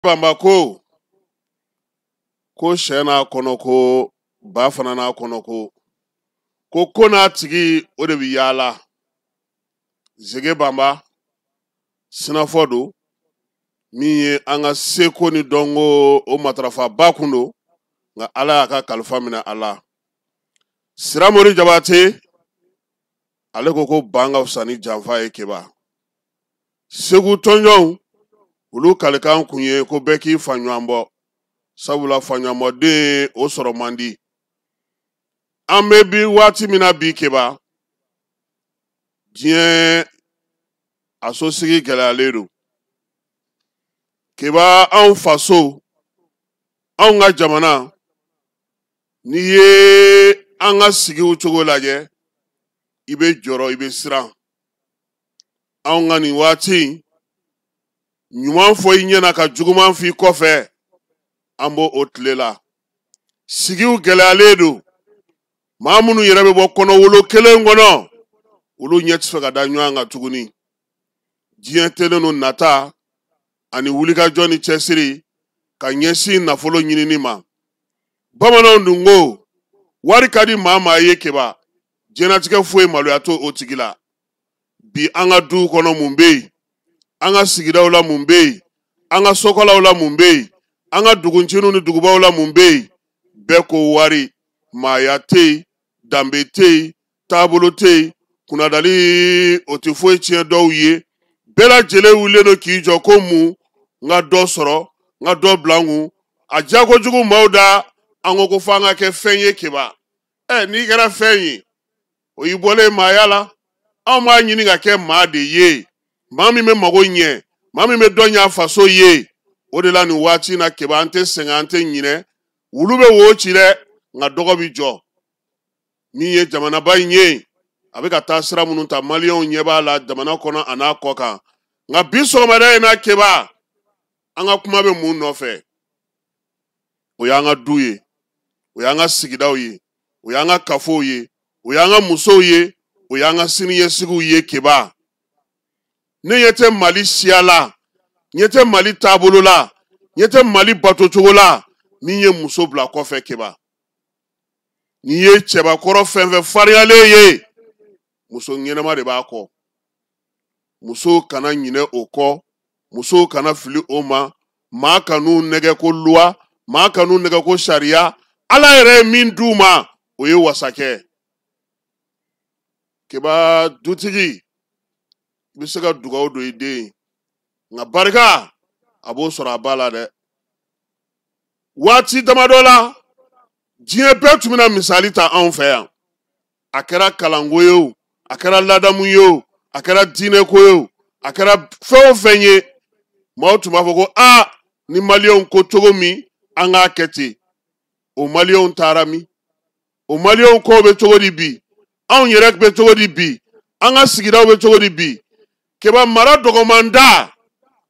Banba ko ko sɛ n'a kɔnɔ ko ba fana n'a kɔnɔ ko ko ko n'a tigi o de bɛ yaala. Zege Banba sinafɔ don min ye an ka seko ni dɔnko o matarafaba kun don, nka Ala y'a ka kalifa minɛ a la. Siramori Jabate ale ko ko ban ka fisa ni janfa ye. Keba Segu tɔnjɔnw olu kalikan kun ye ko bɛɛ k'i fa ɲɔgɔn bɔ, sabula faɲɔgɔnbɔden o sɔrɔ man di. An bɛ bi waati min na bi, Keba, diɲɛ a sosigi gɛlɛyalen don. Keba, anw faso, anw ka jamana, n'i ye an ka sigiw cogo lajɛ, i bɛ jɔrɔ, i bɛ siran. Anw ka nin waati ɲuman fɔ i ɲɛna ka juguman f'i kɔfɛ, an b'o o tile la. Sigiw gɛlɛyalen don. Maa minnu yɛrɛ bɛ bɔ kɔnɔwolo kelen kɔnɔ, olu ɲɛ tɛ fɛ ka da ɲɔgɔn kan tuguni. Diɲɛ telen don nata ani wulikajɔ ni cɛsiri ka ɲɛsin nafolo ɲinini ma. Bamananw dun ko wari ka di maa maa ye, Keba, diɲɛlatigɛ foyi maloya t'o o tigi la. Bi an ka duw kɔnɔ mun bɛ yen? An ka sigidaw la mun bɛ yen? An ka sokɔlaw la mun bɛ yen? An ka dugunciniw ni dugubaw la mun bɛ yen? Bɛɛ ko wari. Maaya tɛ yen, danbe tɛ yen, taabolo tɛ yen, kunnadali o tɛ foyi tiɲɛ dɔw ye. Bɛɛ lajɛlen wulilen don k'i jɔ ko mun n ka dɔ sɔrɔ, n ka dɔ bila n kun. A diya kojugu maaw da, an ko ko f'an ka kɛ fɛn ye. Keba, ɛ n'i kɛra fɛn ye, o y'i bɔlen maaya la. Anw b'a ɲini ka kɛ maa de ye, maa min bɛ mago ɲɛ, maa min bɛ dɔ ɲɛ a faso ye. O de la nin waati in na, Keba, an tɛ sɛgɛn, an tɛ ɲinɛ. Wulu bɛ wo ci dɛ, nka dɔgɔ bɛ jɔ. Min ye jamanaba in ye, a bɛ ka taa sira minnu ta, maliyɛnw ɲɛ b'a la jamana kɔnɔ a n'a kɔ kan. Nka bi sɔgɔmada in na, Keba, an ka kuma bɛ mun nɔfɛ? O y'an ka du ye, o y'an ka sigidaw ye, o y'an ka kafow ye, o y'an ka musow ye, o y'an ka siniɲɛsigiw ye. Keba, ne ɲɛ tɛ Mali siya la, ɲɛ tɛ Mali taabolo la, ɲɛ tɛ Mali batocogo la min ye muso bila kɔfɛ. Keba, n'i ye cɛbakɔrɔ fɛn fɛn fariyalen ye, muso ɲɛnama de b'a kɔ. Musow kana ɲinɛ o kɔ, musow kana fili o ma. Maa kan'u nɛgɛ ko luwa, maa kan'u nɛgɛ ko sariya. Ala yɛrɛ ye min d'u ma, o ye wasakɛ. Keba, dutigi, i bɛ se ka dugawu don i den ye, nka barika a b'o sɔrɔ a ba la dɛ. Waati damadɔ la, diɲɛ bɛɛ tun bɛna misali ta anw fɛ yan. A kɛra kalanko ye o, a kɛra ladamu ye o, a kɛra diinɛko ye o, a kɛra fɛn o fɛn ye, maaw tun b'a fɔ ko aa, ni maliyɛnw ko cogo min, an k'a kɛ ten. O maliyɛnw taara min? O maliyɛnw kow bɛ cogo di bi? Anw yɛrɛ bɛ cogo di bi? An ka sigidaw bɛ cogo di bi? Keba, mara dɔgɔmanda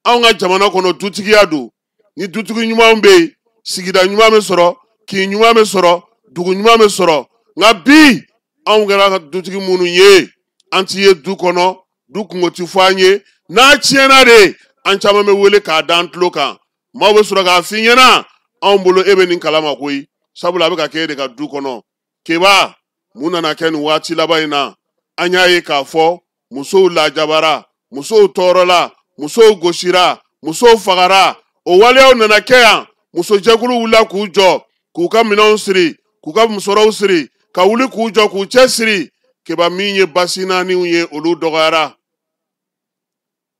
anw ka jamana kɔnɔ, dutigiya don. Ni dutigi ɲuman bɛ yen, sigida ɲuman bɛ sɔrɔ, kin ɲuman bɛ sɔrɔ, dugu ɲuman bɛ sɔrɔ. Nka bi anw kɛra dutigi minnu ye, an ti ye du kɔnɔ, du kungo ti fɔ an ye. N'a tiɲɛna de, an caman bɛ wele k'a da an tulo kan. Maaw bɛ sɔrɔ k'a f'i ɲɛna, anw bolo e bɛ nin kalama koyi, sabula a bɛ ka kɛ e de ka du kɔnɔ. Keba, mun nana kɛ nin waati laban in na? An y'a ye k'a fɔ musow lajabara, musow tɔɔrɔla, musow gosira, musow fagara. O waleyaw nana kɛ yan. Musojɛkulu wulila k'u jɔ, k'u ka minɛnw siri, k'u ka musɔrɔw siri, ka wuli k'u jɔ, k'u cɛ siri. Keba, min ye basi naaniw ye, olu dɔgɔyara.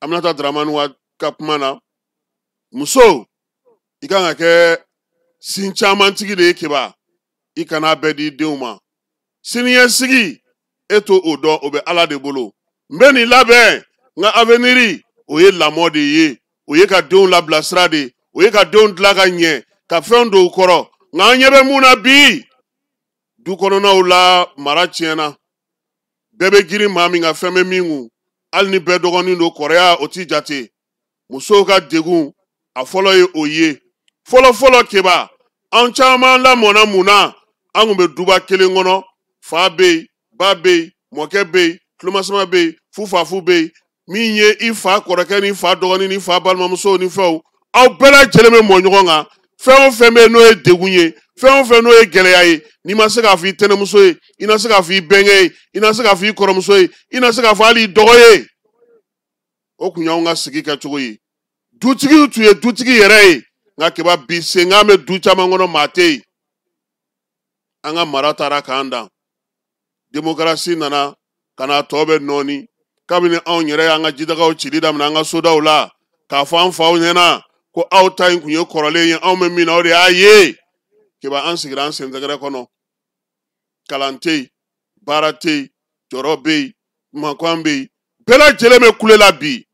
Aminata Dramani ka kuma na, muso, i kan ka kɛ sin caman tigi de ye. Keba, i kana bɛɛ di denw ma. Siniɲɛsigi, e to o dɔn, o bɛ Ala de bolo. N bɛ nin labɛn, n ka avenir, o ye lamɔ de ye, o ye ka denw labila sira de, o ye ka denw dilan ka ɲɛ, ka fɛnw don u kɔrɔ. Nka an ɲɛ bɛ mun na bi? Du kɔnɔnaw la, mara tiɲɛna. Bɛɛ bɛ girin maa min ka fɛn bɛ min kun, hali ni bɛɛ dɔgɔnin don, kɔrɔya o ti jate. Musow ka degun a fɔlɔ ye o ye. Fɔlɔ fɔlɔ, Keba, an caman lamɔna mun na? An kun bɛ duba kelen kɔnɔ, fa bɛ yen, ba bɛ yen, mɔkɛ bɛ yen, tulomasama bɛ yen, fufafu bɛ yen. Min ye i fa kɔrɔkɛ ni fa dɔgɔnin ni fa balimamusow ni fɛnw, Aw bɛɛ lajɛlen bɛ mɔ ɲɔgɔn kan. Fɛn o fɛn bɛ yen n'o ye degun ye, fɛn o fɛn n'o ye gɛlɛya ye, n'i ma se k'a fɔ i tɛnɛmuso ye, i na se k'a fɔ i bɛnkɛ ye, i na se k'a fɔ i kɔrɔmuso ye, i na se k'a fɔ hali i dɔgɔ ye. O kun y'anw ka sigi kɛcogo ye. Dutigiw tun ye dutigi yɛrɛ ye, nka Keba bi senkan bɛ du caman kɔnɔ, maa tɛ yen. An ka mara taara k'an dan. Demokarasi nana ka na tɔ bɛ nɔɔni. Kabini anw yɛrɛ y'an ka jidagaw cili daminɛ an ka sodaw la, k'a fɔ an faw ɲɛna ko aw ta in kun ye kɔrɔlen ye, anw bɛ min na o de y'a ye. Keba, an sigira an sentɛgɛrɛ kɔnɔ. Kalan tɛ yen, baara tɛ yen, jɔrɔ bɛ yen, mankan bɛ yen, bɛɛ lajɛlen bɛ kule la bi.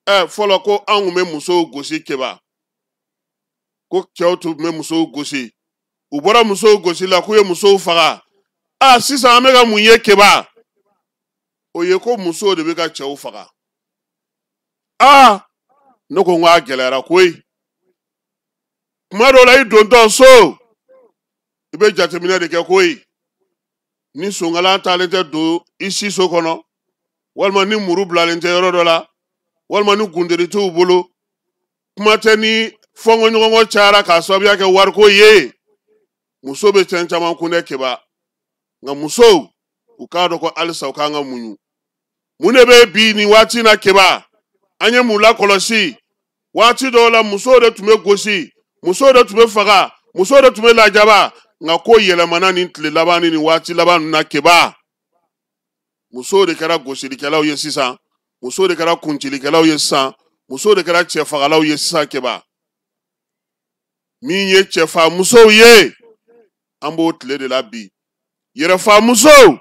Fɔlɔ ko anw kun bɛ musow gosi Keba, ko cɛw tun bɛ musow gosi, u bɔra musow gosi la k'u ye musow faga. A sisan an bɛ ka mun ye Keba? O ye ko musow de bɛ ka cɛw faga. Aa, ne ko n ko a gɛlɛyara koyi. Kuma dɔw la i dontɔ so, i bɛ jateminɛ de kɛ koyi. Ni sonkalan taalen tɛ don i si so kɔnɔ, walima ni muru bilalen tɛ yɔrɔ dɔ la, walima ni gunderi t'u bolo, kuma tɛ ni fɔnkɔɲɔgɔnkɔ cayara k'a sababuya kɛ wariko ye. Muso bɛ fɛn caman kun dɛ Keba, nka musow u k'a dɔn ko halisa u k'an ka muɲu. Mun de bɛ bi nin waati in na Keba? An ye mun lakɔlɔsi? Waati dɔw la musow de tun bɛ gosi, musow de tun bɛ faga, musow de tun bɛ lajaba, nka ko yɛlɛmana nin tile laban ni nin waati laban ninnu na Keba. Musow de kɛra gosilikɛlaw ye sisan, musow de kɛra kuncilikɛlaw ye sisan, musow de kɛra cɛfagalaw ye sisan Keba. Min ye cɛfa musow ye, an b'o tile de la bi. Yɛrɛfa musow,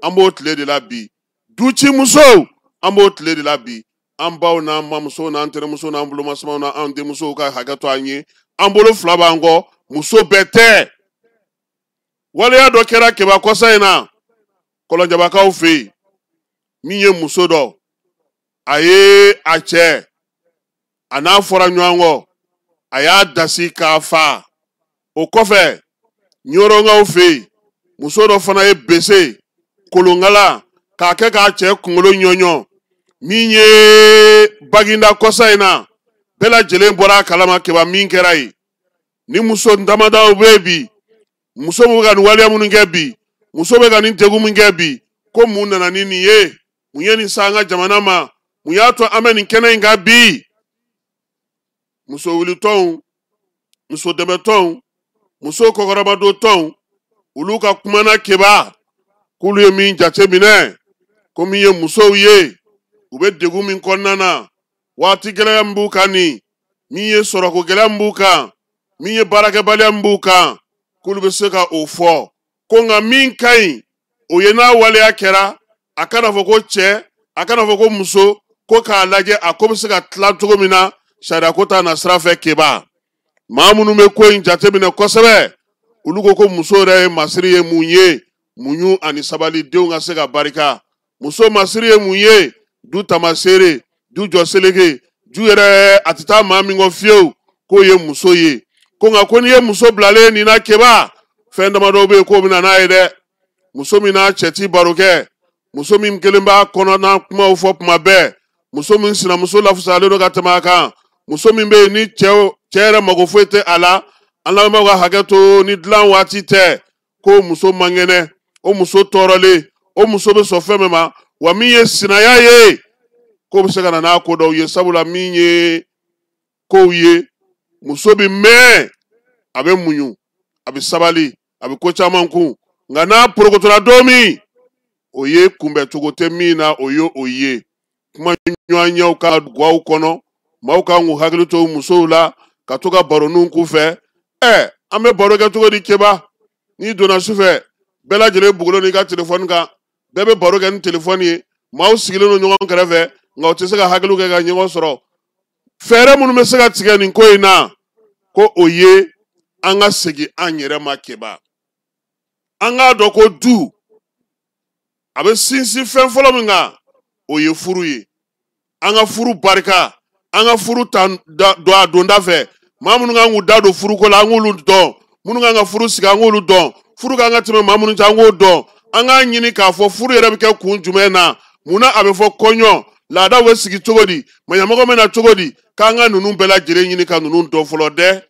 an b'o tile de la bi. Duci musow, an b'o tile de la bi. An baw n'an bamusow n'an terimusow n'an bolomasamaw n'an denmusow ka hakɛ to an ye. An bolo fila b'an kɔ, muso bɛɛ tɛ. Waleya dɔ kɛra Keba kɔsa in na Kɔlɔnjabakaw fɛ yen. Min ye muso dɔ, a ye a cɛ, a n'a fɔra ɲɔgɔn kɔ, a y'a dasi k'a fa. O kɔfɛ Ɲɔrɔnkaw fɛ yen, muso dɔ fana ye bese kolonkala k'a kɛ k'a cɛ kunkolo ɲɔɲɔ. Min ye Baginda kɔsa in na, bɛɛ lajɛlen bɔra a kalama Keba min kɛra yen. Ni muso damadɔw bɛ yen bi, muso bɛ ka nin waleya minnu kɛ bi, muso bɛ ka nin degun min kɛ bi, ko mun nana ni nin ye? Mun ye nin sa an ka jamana ma? Mun y'a to an bɛ nin kɛnɛ in kan bi? Muso wulitɔnw, muso dɛmɛtɔnw, muso kɔkɔrɔmadon tɔnw, olu ka kumana Keba k'olu ye min jate minɛ, ko min ye musow ye, u bɛ degun min kɔnɔna na, waati gɛlɛya min b'u kan nin, min ye sɔrɔko gɛlɛya min b'u kan, min ye baarakɛbaliya min b'u kan, k'olu bɛ se ka o fɔ. Ko nka min ka ɲi, o ye n'a waleya kɛra, a kana fɔ ko cɛ, a kana fɔ ko muso, ko k'a lajɛ a ko bɛ se ka tilan cogo min na sariya ko ta na sira fɛ Keba. Maa minnu bɛ ko in jateminɛ kosɛbɛ, olu ko ko muso yɛrɛ ye masiri ye mun ye? Muɲu ani sabali, denw ka se ka barika. Muso masiri ye mun ye? Du tamaseere, du jɔ seleke, du yɛrɛ a tɛ taa maa min kɔ fiyewu, k'o ye muso ye. Ko nka ko n'i ye muso bilalen nin na Keba, fɛn damadɔ bɛ yen k'o bɛ na n'a ye dɛ. Muso min n'a cɛ ti baro kɛ, muso min kelen b'a kɔnɔna kumaw fɔ kuma bɛɛ, muso min sinamuso lafusalen don ka tɛmɛ a kan, muso min bɛ yen ni cɛ yɛrɛ mago foyi tɛ a la, an lamɛnbaaw ka hakɛ to, ni dilan waati tɛ, ko muso man kɛnɛ, o muso tɔɔrɔlen, o muso bɛ sɔn fɛn min ma, wa min ye sinaya ye, k'o bɛ se ka na n'a ko dɔw ye. Sabula min ye kow ye, muso bɛ mɛn, a bɛ muɲu, a bɛ sabali, a bɛ ko caman kun, nka n'a porokotora don min, o ye kunbɛncogo tɛ min na, o ye o ye. Kuma ɲɔgɔnyaw ka gaw kɔnɔ, maaw kan k'u hakili to musow la, ka to ka baroninw k'u fɛ. An bɛ baro kɛ cogo di Keba? N'i donna sufɛ, bɛɛ lajɛlen bugulen don i ka telefɔni kan, bɛɛ bɛ baro kɛ ni telefɔni ye, maaw sigilen don ɲɔgɔn kɛrɛfɛ, nka u tɛ se ka hakiliw kɛ ka ɲɔgɔn sɔrɔ. Fɛɛrɛ minnu bɛ se ka tigɛ nin ko in na, ko o ye an ka segin an yɛrɛ ma Keba. An k'a dɔn ko du a bɛ sinsin fɛn fɔlɔ min kan, o ye furu ye. An ka furu barika, an ka furu ta don a donda fɛ. Maa minnu kan k'u da don furuko la, an k'olu dɔn. Minnu kan ka furu sigi, an k'olu dɔn. Furu kan ka tɛmɛ maa minnu cɛ, an k'o dɔn. An k'a ɲini k'a fɔ furu yɛrɛ bɛ kɛ kun jumɛn na, munna a bɛ fɔ kɔɲɔ, Laadaw bɛ sigi cogo di? Maɲamɔgɔ bɛ na cogo di? K'an ka ninnu bɛɛ lajɛlen ɲini ka ninnu dɔn fɔlɔ dɛ,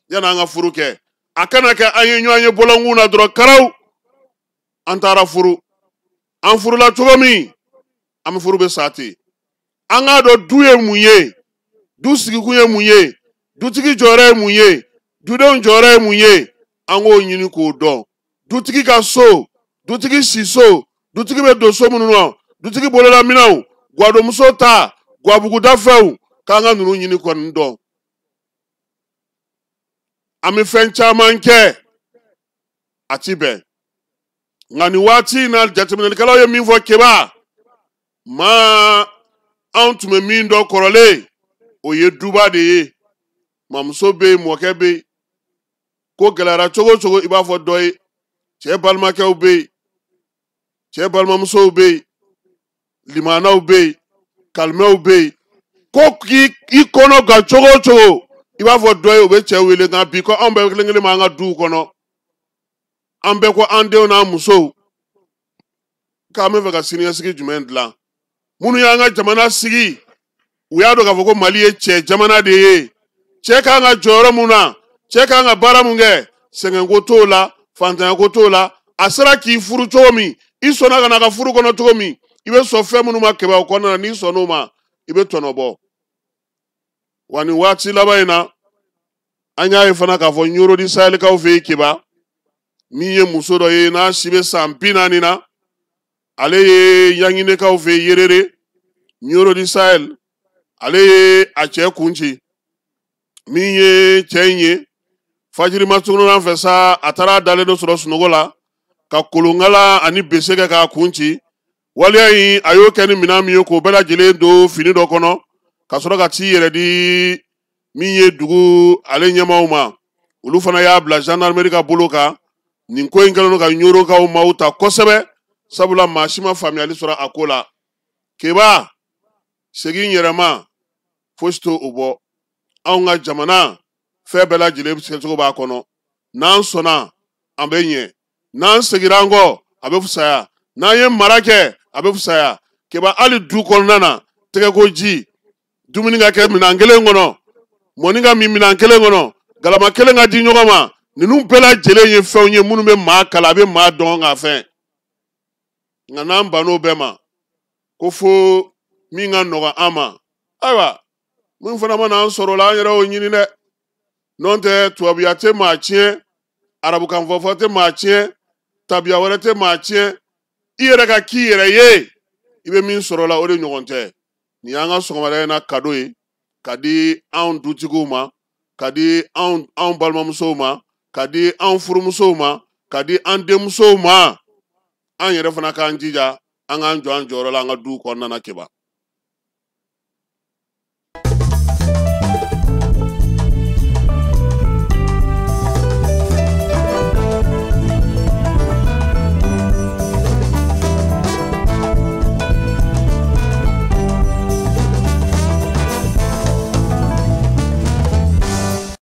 yan'an ka furu kɛ. A kana kɛ an ye ɲɔgɔn ye bɔlɔnkun na dɔrɔn karaw, an taara furu. An furula cogo min, an bɛ furu bɛ sa ten. An k'a dɔn du ye mun ye, du sigikun ye mun ye, dutigi jɔyɔrɔ ye mun ye, dudenw jɔyɔrɔ ye mun ye, an k'o ɲini k'o dɔn. Dutigi ka so, dutigi siso, dutigi bɛ don so minnu na, dutigi bololaminɛnw, gwadonmuso ta, gwabuguda fɛnw, k'an ka ninnu ɲini kɔni dɔn. An bɛ fɛn caman kɛ, a ti bɛn. Nka nin waati in na, jateminɛlikɛlaw ye min fɔ Keba maa, anw tun bɛ min dɔn kɔrɔlen, o ye duba de ye. Mamuso bɛ yen, mɔkɛ bɛ yen. Ko gɛlɛyara cogo o cogo, i b'a fɔ dɔ ye, cɛ balimakɛw bɛ yen, cɛ balimamusow bɛ yen, limanaw bɛ yen, kalimɛw bɛ yen. Ko k'i i kɔnɔ gan cogo o cogo, i b'a fɔ dɔ ye, o bɛ cɛ wele. Nka bi ko anw bɛɛ kelen kelen b'an ka duw kɔnɔ, an bɛɛ ko an denw n'an musow k'an bɛ fɛ ka siniɲɛsigi jumɛn dilan? Minnu y'an ka jamana sigi, u y'a dɔn k'a fɔ ko Mali ye cɛ jamana de ye. Cɛ k'an ka jɔyɔrɔ mun na, cɛ k'an ka baara mun kɛ, sɛgɛnko t'o la, fantanyako t'o la. A sera k'i furu cogo min, i sɔnna ka na ka furu kɔnɔ cogo min, i bɛ sɔn fɛn minnu ma kɛmɛ o kɔnɔna na, n'i sɔnn'o ma, i bɛ tɔnɔ bɔ. Wa nin waati laban in na, an y'a ye fana k'a fɔ Ɲoro di Sahɛlikaw fɛ yen, Keba, min ye muso dɔ ye n'a si bɛ san 40 na, ale ye Yanginekaw fɛ yen, Yerere, Ɲoro di Sahɛl, ale ye a cɛ kun ci. Min ye cɛ in ye, fajiri masurunya fɛ sa, a taara a dalen dɔ sɔrɔ sunɔgɔ la, ka kolonkala ani bese kɛ k'a kun ci. Waleya in, a y'o kɛ ni minɛn min ye, k'o bɛɛ lajɛlen don fini dɔ kɔnɔ, ka sɔrɔ ka t'i yɛrɛ di min ye dugu ale ɲɛmaaw ma. Olu fana y'a bila gendarmerie ka bolo kan. Nin ko in kɛlen don ka Ɲorokaw maaw ta kosɛbɛ, sabula maa si ma faamuyali sɔrɔ a ko la. Keba, segin yɛrɛ ma, fosi t'o bɔ. Anw ka jamana, fɛn bɛɛ lajɛlen kɛcogo b'a kɔnɔ. N'an sɔnna, an bɛ ɲɛ. N'an segira an kɔ, a bɛ fisaya. N'an ye mara kɛ, a bɛ fisaya. Keba, hali du kɔnɔna na, tɛgɛko ji, dumuni ka kɛ minɛn kelen kɔnɔ, mɔni ka min minɛn kelen kɔnɔ, galama kelen ka di ɲɔgɔn ma, ninnu bɛɛ lajɛlen ye fɛnw ye minnu bɛ maa kalan, a bɛ maa dɔn ka fɛn. Nka n'an bann'o bɛɛ ma, ko fo min ka nɔgɔn an ma, ayiwa, min fana mana an sɔrɔ o la, an yɛrɛ y'o ɲini dɛ. N'o tɛ, tubabuya tɛ maa tiɲɛ, arabukan fɔfɔ tɛ maa tiɲɛ, tabiya wɛrɛ tɛ maa tiɲɛ. I yɛrɛ ka k'i yɛrɛ ye, i bɛ min sɔrɔ o la, o de ɲɔgɔn tɛ. Nin y'an ka sɔgɔmada in na kado ye ka di anw dutigiw ma, ka di anw balimamusow ma, ka di anw furumusow ma, ka di an denmusow ma. An yɛrɛ fana k'an jija, an k'an jɔ an jɔyɔrɔ la an ka duw kɔnɔna na. Keba.